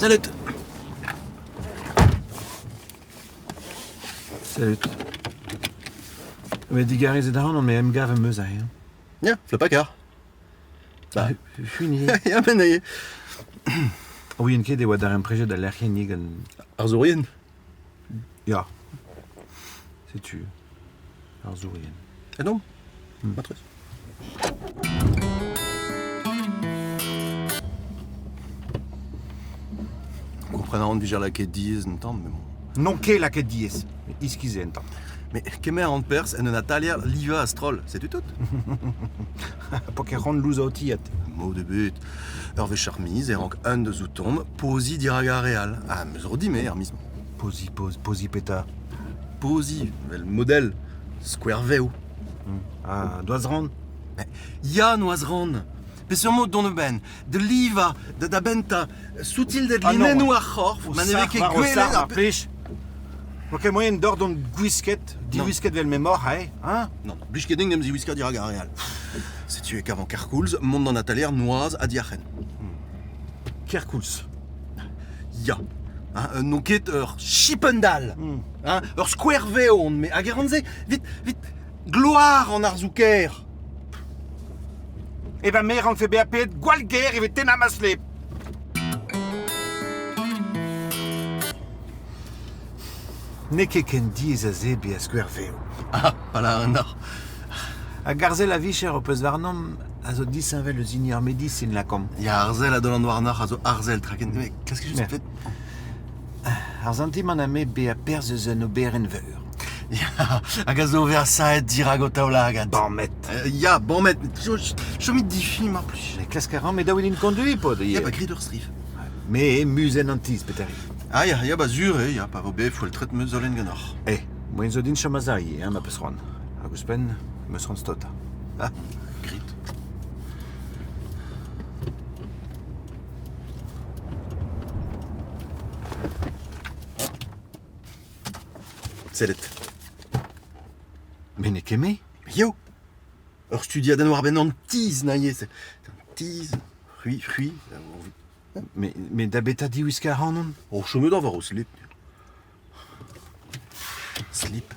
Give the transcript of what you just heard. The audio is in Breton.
Salut. Salut. Met digarezet ac'hanon, me emgav em eus aze. Ya, flapakar. Ba. C'hwini. Ya, ben eo. Ouien ket e oa darempredet al lec'hienn gant... Arzourien. Ya. Setu. Arzourien. Ah non Matrez. Kompren a ran vije lakaet diaes un tamm, mais bon. N'on ket lakaet diaes, met iskis eo un tamm. Mais kemer an perzh en un atalier livañ a-stroll, setu tout. Po ket c'hoant louzaotiat. Mod ebet. Ur wech ar miz e rank un deus outomp poziñ dirak ar re all. Ah, me zo dit-me ar miz-mañ. Poziñ, poz, poziñ petra? Poziñ, vel model, skouer vev. Ah, doazran. Ya, noazran. Peseurt mod dont a-benn Da livañ, da da bentañ, soutilded Ah, non. linennoù ar c'horf, ma ne vez ket gwelet ar plij. N'o ket moaien d'or dont gwisket, diwisket vel m'emaoc'h, eh, hein? Non, blij ket din em ziwiskañ dirak ar re all. Setu e kavan kerkoulz mont d'an atalier noazh ha diarc'hen. Kerkoulz. Ya. Hein, n'on ket ur chipendal. Hein, ur skouer-vev on, me hag e ran se vit, vit gloar an arzoù-kaer. E va me rankfe bezañ paeet gwall ger evit tennañ ma slep. N'eo ket ken diaes a se bezañ skouer-vev. Ah, pa lâran deoc'h. Hag ar sell a vicher ho peus warnomp a zo disheñvel eus hini ar medisin, lakaomp. Ya, ar sell a daolan warnoc'h a zo arzel, traken. Mais qu'est-ce que je Yeah. fais Ar santimant a me bezañ perzh eus un oberenn veur. Ya, hag a zo versaet dirak ho taoulagad. Bamet. Ya, bamet. Chomit difi, mar plij. Mais klask a ran, met daou din konduiñ, paotr. Ya, ba grit ur strif. Me eo muzenn an tizh, petra Ah ya, ya, ba sur eo, ya, pa vo bet foeltret meus zolenn ganeoc'h. Eh, moaien zo din chom a-sav ivez, hein, ma peus c'hoant. Hag ouzhpenn, meus c'hoant staotañ. Ah, grit. Sellet. Mais n'eo ket me. Yo Ur studiadenn war-benn an tizh, na ivez. Tizh, c'hwi, c'hwi. Mais, mais da beta diwiskañ ac'hanon O chomet war o slip. Slip.